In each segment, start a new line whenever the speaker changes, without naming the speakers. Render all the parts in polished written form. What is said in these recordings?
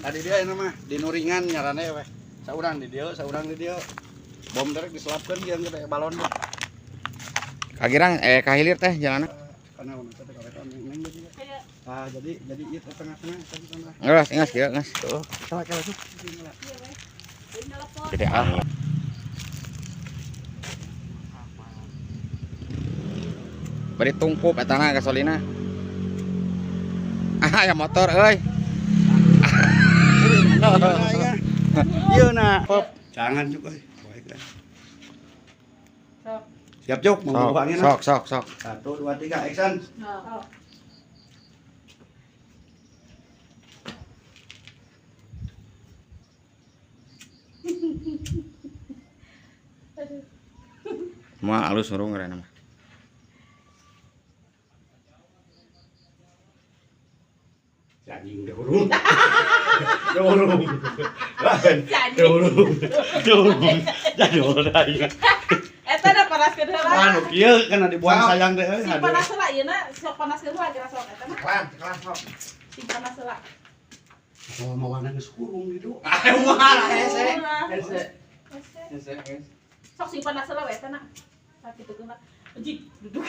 Tadi dia ini mah di nuringan nyarannya weh. Saurang di dieu, saurang di dieu. Bom derek diselapkeun jeung gede balon teh.
Kagirang kahilir teh jalanna.
Karena urang teh kawetan neng juga. Ah, jadi ieu teh tengah-tengah tengah.
Geus, geus kieu geus.
Tuh, salah kala tuh.
Gede ah. Bari tungkup etana gasolina. Ah, ya motor euy.
Iya nah. Pop. Jangan juga. Baik dah. Siap Jok, mau
Sok,
angin.
sok, sok, sok.
1 2 3 action.
Moal alus hurung ngaranna mah.
Si anjing teh hurung. Teu hurung. Teu hurung. Teu hurung. Jadi hurung aing.
Eta da panaskeun heula.
Anu kieu kana dibuang sayang teh euy.
Sing panas heula ieu na, sok panaskeun heula geura sok eta mah.
Kelan, kelan sok.
Sing panas heula.
Kalau mawana geus hurung gitu.
Ah, moal hese.
Hese.
Hese, hese.
Sok sing panas heula we eta na. Sakitu geuna. Anjing, duduk.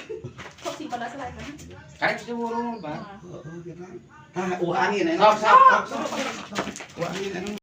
Sok sing panas heula eta na.
Karek sih hurung, Bang.
Heeh, gitu. Tah, angin enak.
Sok, sok, sok, sok.
Angin enak.